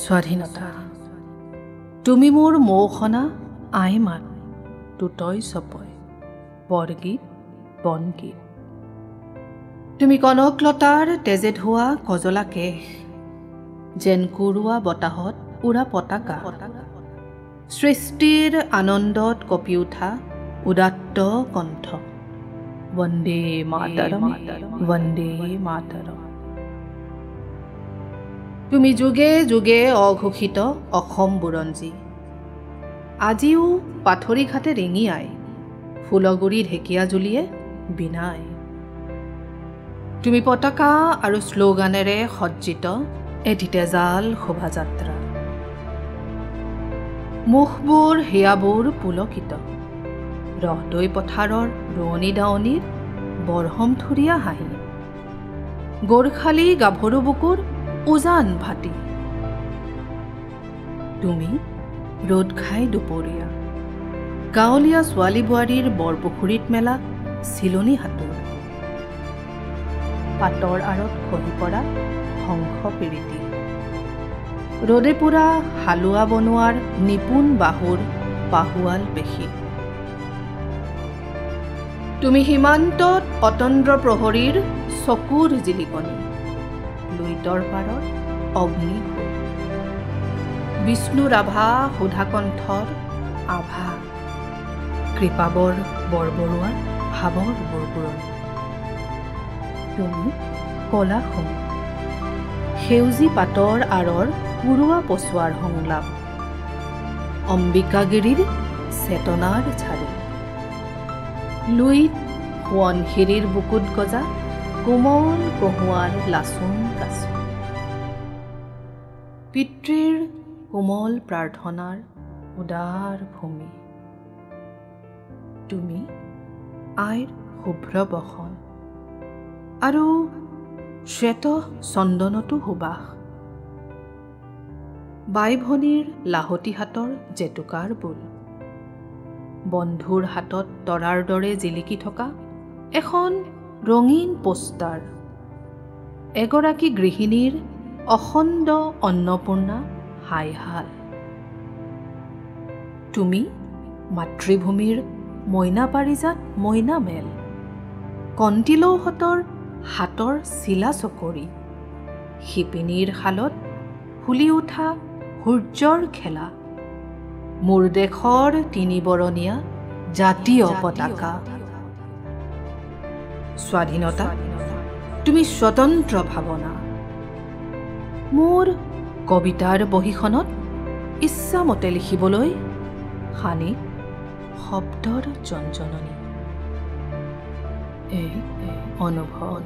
স্বাধীনতা তুমি মোৰ মৌসনা আইমাত তুতই চপয় বৰগীত বনগীত। তুমি কনকলতাৰ তেজে ধোৱা কজলা কেশ, যেন কুৰুৱা বতাহত উৰা পতাকা, সৃষ্টিৰ আনন্দত কঁপি উঠা উদাত্ত কণ্ঠ। বন্দে মাতৰম, বন্দে মাতৰম। তুমি যুগে যুগে অঘোষিত অসম বুৰঞ্জী, আজিও পাথৰিঘাটে ৰিঙিয়াই, ফুলগুৰি ঢেকীয়াজুলিয়ে বিনাই। তুমি পতাকা আৰু শ্লোগানেৰে সজ্জিত এটি তেজাল শোভাযাত্ৰা। মুখবোৰ হিয়াবোৰ পুলকিত, ৰহদৈ পথাৰৰ ৰোৱনী দাৱনীৰ বৰহমথুৰীয়া হাঁহি, গোৰ্খালী গাভৰু বুকুৰ উজান ভাটি। তুমি ৰ'দ খাই দুপৰীয়া গাঁৱলীয়া ছোৱালী বোৱাৰীৰ বৰপুখুৰীত মেলা চিলনী সাঁতোৰ, পাতৰ আঁৰত খহি পৰা হংস পীৰিতি, ৰ'দে পোৰা হালোৱা বনোৱাৰ নিপুণ বাহুৰ পাহুৱাল পেশী। তুমি সীমান্তত অতন্দ্ৰ প্ৰহৰীৰ চকুৰ জিলিকনি, লুইতৰ পাৰত অগ্নিসুৰ, বিষ্ণু ৰাভা সুধাকণ্ঠৰ আভা, কৃপাবৰ বৰবৰুৱাৰ ভাৱৰ বুৰবুৰণি। তুমি কলা সোণ, সেউজী পাতৰ আঁৰৰ কুৰুৱা পচোৱাৰ সংলাপ, অম্বিকাগিৰিৰ চেতনাৰ ঝাৰু, লুইত সোৱণশিৰিৰ বুকুত গজা কোমল কহুৱাৰ লাচুং কাচু, পিতৃৰ কোমল প্ৰাৰ্থনাৰ উদাৰ ভূমি। তুমি আইৰ শুভ্ৰ বসন আৰু শ্বেত চন্দনতো সুবাস, বাই ভনীৰ লাহতি হাতৰ জেতুকাৰ বোল, বন্ধুৰ হাতত তৰাৰ দৰে জিলিকি থকা এখন ৰঙীন পোষ্টাৰ, এগৰাকী গৃহিণীৰ অখণ্ড অন্নপূৰ্ণা হাইহাল। তুমি মাতৃভূমিৰ মইনা পাৰিজাত মইনা মেল, কণ্টিলৌহঁতৰ হাতৰ চিলা চকৰি, শিপিনীৰ শালত ফুলি উঠা সূৰ্যৰ খেলা, মোৰ দেশৰ তিনিবৰণীয়া জাতীয় পতাকা। স্বাধীনতা তুমি স্বতন্ত্ৰ ভাৱনা, মোৰ কবিতাৰ বহীখনত ইচ্ছামতে লিখিবলৈ সানি শব্দৰ জনজননী। এই অনুভৱ।